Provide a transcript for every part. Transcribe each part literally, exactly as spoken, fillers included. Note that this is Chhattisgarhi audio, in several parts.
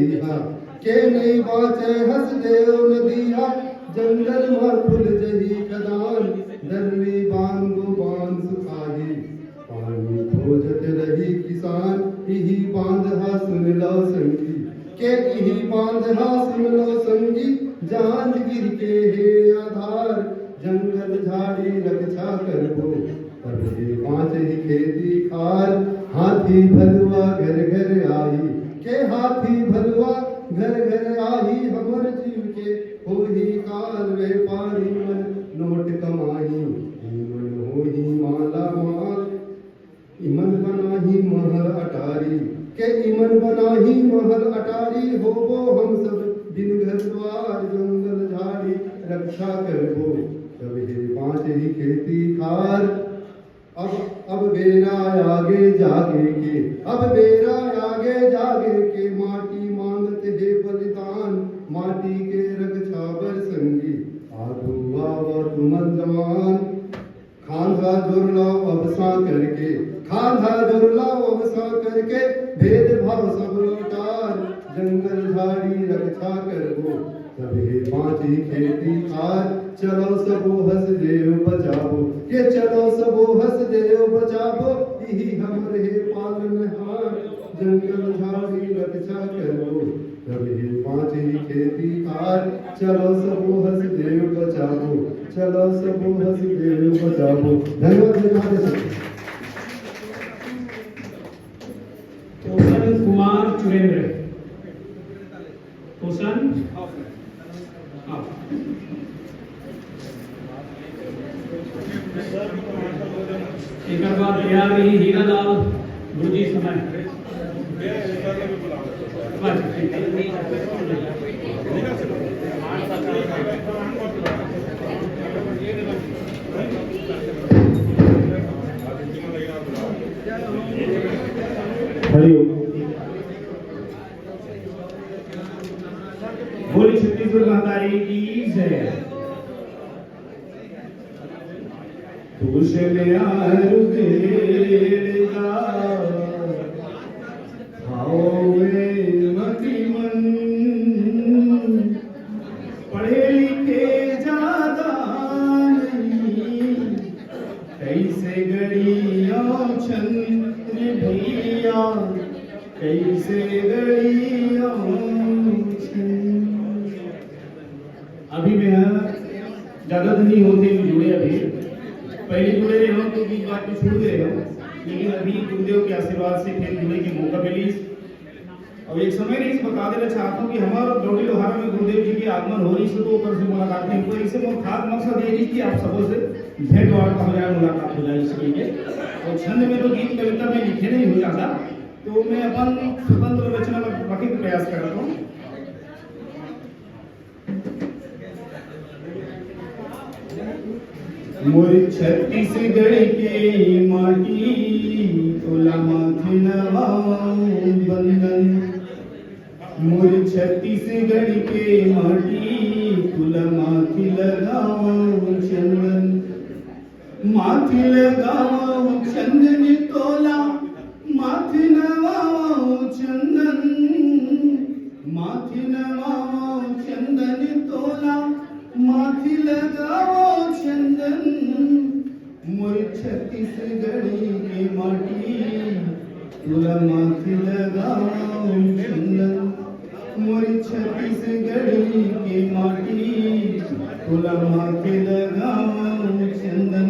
नदिया, के नइ बाँचे हसदेव नदिया, जंगल म खुल जही खदान, दर्री बांध गो बांध सुखाही। पानी खोजत रही किसान, इही बांध हा सुन लो संगी, के इही बांध हा सुन लो संगी, जांजगीर के हे आधार, जंगल झाड़ी रक्षा करबो, तब हे बाँचही खेती खार। हाथी भलुआ घर घर आही, के हाथी भलुआ घर घर आही, हमर जीव के होही काल। व्यापारी मन नोट कमाही, इमन होही माला माल, इमन बनाही महल अटारी, के इमन बनाही महल अटारी, होबो हम सब बिन घर द्वार, जंगल झाड़ी रक्षा करबो, तब हे बाँचही खेती खार। अब, अब बेरा आगे जागे के, अब बेरा आगे जागे के, माटी मांगत हे बलिदान, माटी के रक्षा बर संगी, आगू आवा तुमन जवान। खांधा जोर लो अब सा करके, खांधा जोर लो अब सा करके, भेदभाव सब लौटार, जंगल झाड़ी रक्षा करबो, तब हे बाँचही खेती खार। चलो सबो हसदेव बचाबो, के चलो सबो हसदेव बचाबो, इही हमर हे पालनहार, जंगल झाड़ी रक्षा करबो, तब हे बाँचही खेती खार। चलो सबो हसदेव बचाबो, चलो सबो हसदेव बचाबो। धन्यवाद, धन्यवाद। रोशन कुमार चुरेंद्र। रोशन? हाँ। एकर बाद तैयार रही हीरालाल गुरुजी समय। बस, ठीक है। हरि ओम। बोली छत्तीसगढ़ महतारी की जय। तुझ में आरु देगा, हावे मति मन। पढ़े लिखे ज्यादा नहीं, कैसे गढ़ियो छंद भैया, कैसे गढ़ियो छंद। अभी मैं ज्यादा दिन नहीं होते जुड़े, अभी पहले जुड़े रहे हो तो बीच बात में छूट गए हो, लेकिन अभी गुरुदेव के आशीर्वाद से फिर जुड़े के मौका मिली। और एक समय नहीं बता देना चाहता हूँ कि हमारा डोडी लोहारा में गुरुदेव जी के आगमन हो रही है, तो ऊपर से मुलाकात नहीं हुई। इससे मोर खास मकसद ये नहीं कि आप सबों से भेंट वार्ता हो जाए, मुलाकात हो जाए, इसके लिए। और छंद में तो गीत कविता में लिखे नहीं हो जाता, तो मैं अपन स्वतंत्र रचना का बाकी प्रयास करता हूँ। मोर छत्तीसगढ़ के माटी, तोला माथे नवाऊं बंदन। मोर छत्तीसगढ़ के माटी, तोला माथे लगाऊं चंदन। माथे लगाऊं चंदन तोला, माथे नवाऊं चंदन। माथे नवाऊं चंदन तोला, माथे लगाऊं चंदन। मोर छत्तीसगढ़ के माटी, तोला माथे लगाऊं चंदन। मोर छत्तीसगढ़ के माटी, तोला माथे लगाऊं चंदन।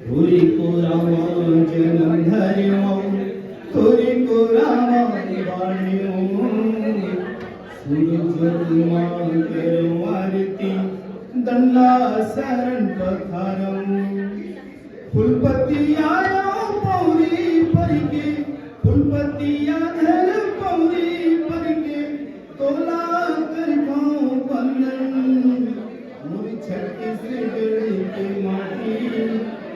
थोरी कोरामा जनम धर्यो, थोरी कोरामा बाड़ियो। सूरज कुमार करो आरती, दंडा शरण पथारम। फूलपतिया पौरी पर के, फूलपतिया धर पौरी पर के, तोला कर पाऊं बंदन। मोर छत्तीसगढ़ के माटी,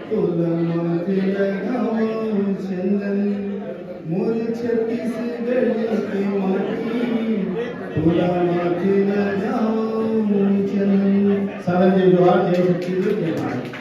तोला माथे लगाऊं चंदन। मोर छत्तीसगढ़ के माटी, तोला माथे लगाऊं चंदन। सारा जय जोहार, जय छत्तीसगढ़, जय भारत।